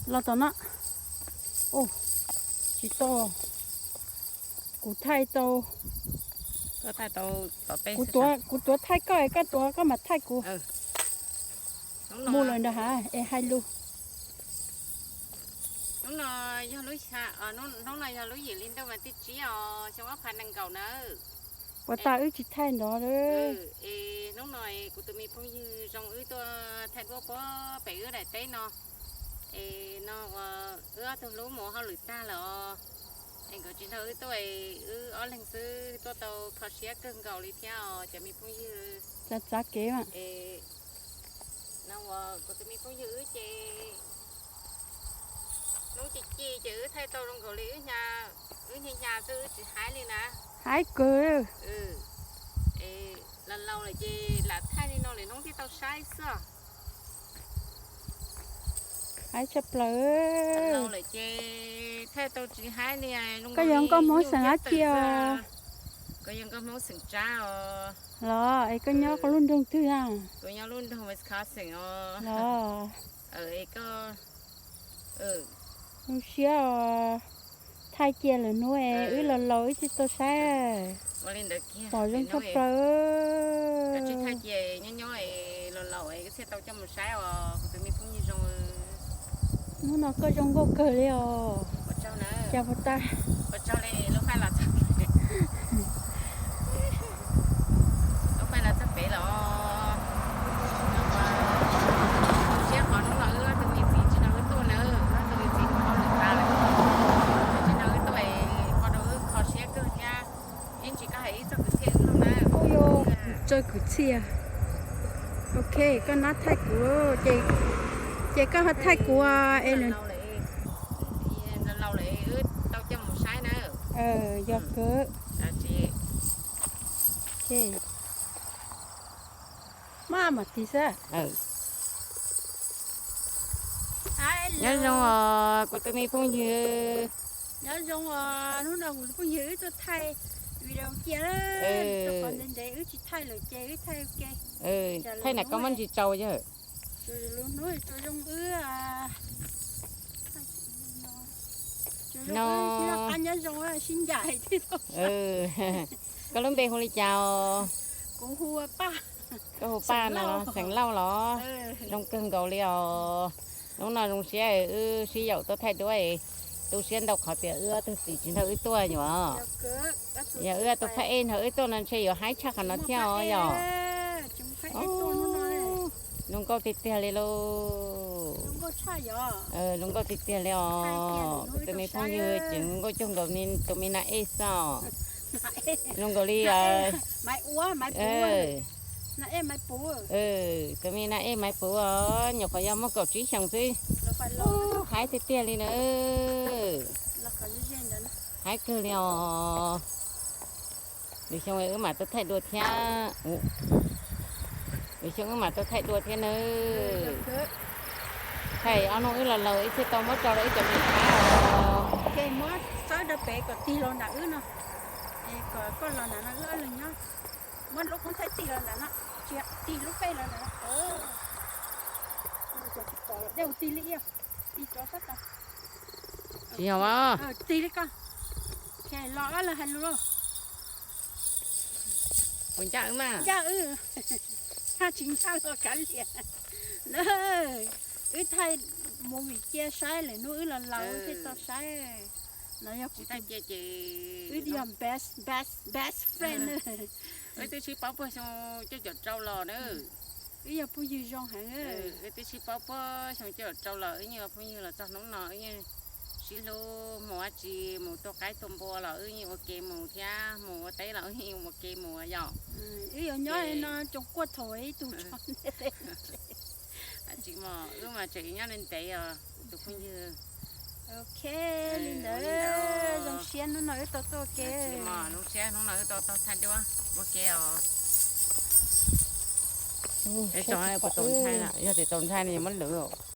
Los tom no. Tsis tau. Kuv thaij tau. Kuv tuav thaij koj, koj tuav koj mam thaij kuv. Mus lawm nrog hav es hais lus. Hnub no yog lub, hnub no yog lub yim li ntawm mas tij tsib os, xyoo ob phav nees nkaum nawb. Puas tas wb tsis thaij nrov? Es hnub no kuv tus me phooj ywg zoo wb tuaj thaij duab puag pem wb daim teb no. Es no uas wb ob tug hlub mus hauj lwm tag lawm os. Es nkawd tsis nrog wb tuaj, wb ob leeg xwb tuaj tau kho siab kawg nkaus li thiab os cov me phooj ywg. Txav kev. Es no uas kuv tus me phooj ywg wb ces hnub ci ci ces wb thaij tau zoo nkaus li wb hnyav hnyav xwb wb tsis haib li na. Haib kawg. Es laus laus lawm ces lam thaij li no lwm hnub thiaj tau saib xwb. Haib tshaj plaws. Laus lawm ces thaij tau tsis haib li. Koj yog nkauj Hmoob xeem dab tsi os? Koj yog nkauj Hmoob xeem Tsab os. Los es koj nyob qhov lub nroog twg a? Kuv nyob lub nroog Wisconsin os. Los es koj zoo siab os. Thaij cia lwm hnub es wb los laus wb thiaj tau saib. Pom zoo tshaj plaws. Tsis thaij cia nyob nyob los laus wb thiaj tau coj mus saib os kuv tus me phooj ywg zoo. Hnub no koj zoo nkauj kawg li os. Cas puas tas. Lub paj los txog pem los. Siab qhov hnub no wb ob tug me txiv tsis nrog wb tuaj na, wb ob tug me txiv mus hauj lwm tas lawm, tsis nrog wb tuaj, qhov rau wb kho siab kawg thiab. Ib ntsis koj hais ib txoj kwv txhiaj wb na. Txoj kwv txhiaj. Ok, koj nab thaij kuv, ces koj ho thaij kuv es nws laus lawm wb tau coj mus saib na. Yog kawg. Maj mam tig xwb. Nyob zoo os kuv tus me phooj ywg. Nyob zoo os, hnub no kuv tus phooj ywg wb tuaj thaij video cia, qhov ntev ntev wb tsis thaij lawm ces wb thaij ua ke. Thaij na koj muab ntsis tsau yawg. Lub hnub tsuas zoo wb. No, nyob zoo sib ncaim thiab. Koj lub npe hu li cas os? Kuv hu Paj. Koj hu Paj no los xeem Lauj los? Zoo kawg nkaus li os. Hnub no zoo siab wb sib yaum tuaj thaij duab, tu siab ntau qhov tias wb ob tug txiv tsis nrog wb tuaj yuav. Yog wb tus phab ej nrog wb tuaj no ntshe yuav haib tshaj qhov no thiab os yom. Zoo nkauj tiag tiag li lauj. Zoo nkauj tiag tiag li os. Kuv tus me phooj ywg ces zoo nkauj cuag nkaus tus me nas ej xwb os. Zoo nkaus li tus me nas ej Maiv Puv os, nyuam qhuav yog muaj kaum tsib xyoos xwb. Haib tiag tiag li na. Haib kawg li os. Lwm xyoo wb mam tuaj thaij dua thiab. Lwm xyoo wb mam tuaj thaij dua thiab nawb. Thaij ob hnub wb los laus wb thiaj tau muab tso rau wb cov niam pab os. Ces muab txawb rau pem kom tig los nram wb no. Es kom koj los nram no wb ob leeg nyob. Muab lub koob thaij tig los nram no, tsis tig lub pej los nram no. Dej tig li ib, tig rov sab tod. Tsis yog os. Tig li koj. Los ob leeg hais lus. Puas ncaj wb mas? Ncaj wb. Haj tsis ncaj los kav liam. Wb thaij movie cia saib lwm hnub wb los laus thiaj tau saib. No yog kuv thaij cia ces wb yog best, best, best friend. Wb twb sib paub puag xyoo cuaj caum rau los na. Wb yog phooj ywg zoo heev. Wb twb sib paub puag xyoo cuaj caum rau los wb yeej ua phooj ywg los txog hnub no wb yeej sib hlub mus dab tsi mus tua qaib tua npua los wb yeej ua ke mus thiab mus ua teb los wb yeej ua ke mus yom. Wb yuav nyob no tsoom kuaj thaum ib tug tso. Tsis mas wb mas tseem nyob ntev os tus phooj ywg. Ok, li ntawd zoo siab hnub no wb tau tuaj ua ke. Zoo siab hnub no wb tau tau thaij duab ua ke os. Es tso puas tau ntshai, yog tias tau ntshai no yog muab lwv.